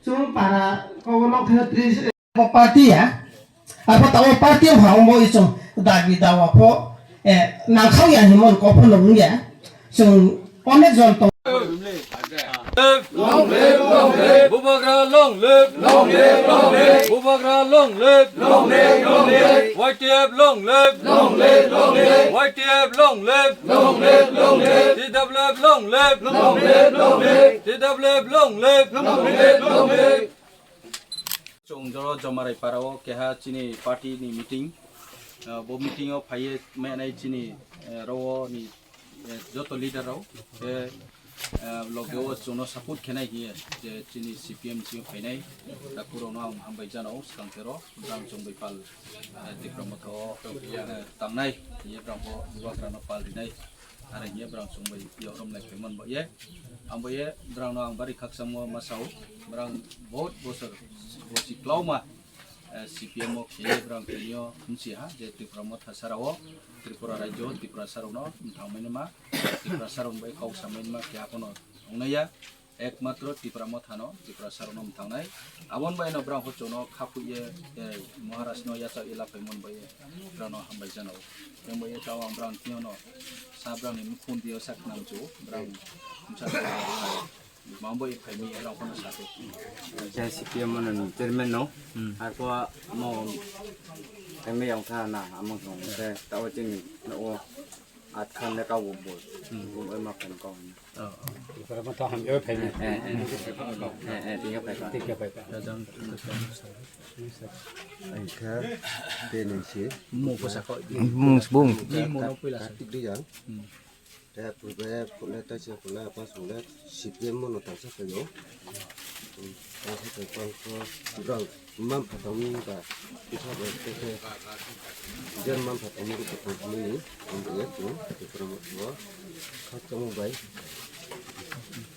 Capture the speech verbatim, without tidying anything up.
Chwng para kobo nok thana tris. Abo party ya. Abo tabo party o ha omo ichung dabi dawa pho, eh, nangkhao ya hinmon kok pho nung ya. Chwng onek jon tong. Long live, long live. Bubagra long live. Long live, long live. Bubagra long live. Long live, long live. Y T F long live. Long live, long live. Y T F long live. Long live, long live. T W F long live. Long live, long live. T W F long live. Long live, long live. Chwng joro Jomarai para o keha chini party ni meeting. Ah, bo meeting o phaiye menai chini, eh, ro ni, eh, joto leader rok, eh, eh, loge o chwngno support khenai hiye je chini C P M chini phainai. Takhurokno ang hambai jano swkang thero, brang chwng bai pal, eh, Tipra Motha o, eh, tangnai, hiye brang bo bubagrano pal rinai. Are hiye brang chwng bai yo romlai phaimon bo ye. Ang bo ye brang no ang bari khakchangmo masao, brang bahut bosor bosi klauma, eh, C P M o khiye brang tini o msi ha je Tipra Motha sara o, Tripura rajyo, Tripura sarokno mthangmani ma, Tripura sarok bai kok samani ma khe apono wngnai ya. Ekmatro Tipra Mothano, Tipra sarokno mthangnai. Aboni bai no brang pho chwngno khaphuiye, eh, Maharaj no yachak ila phaimon bai brang no hambai jano. Yang bai tao ang brang tini no sa brang ni mukhun dio sak nam chu brang msa mambo i phaimi brang pho no sa tu. Yang C P M no chairman no. Hmm. Arko mo kami yang tha na among thong se tao chini no o at khan ne ka wo bo. Hmm. Wo ma khan ko. Oh, oh. Tipra Motha ham yo phai ni. Eh, eh. Eh, eh, tiga phai ka. Tiga phai ka. Jajang. Ai kha, te nung si. Mo ko sa ko. Bung, bung. Ni mo no pila sa. Tik di yang. Hmm. Te purbe pule ta se pule apa sule sip ye mo no ta sa ko yo. Hmm. Ta sa ko pang ko. Bro, mam phatang ni ba. Isa ba te te. Jen mam phatang ni ko pang ni. Ang ya tu. Tipra Motha. Kha ka mo bai.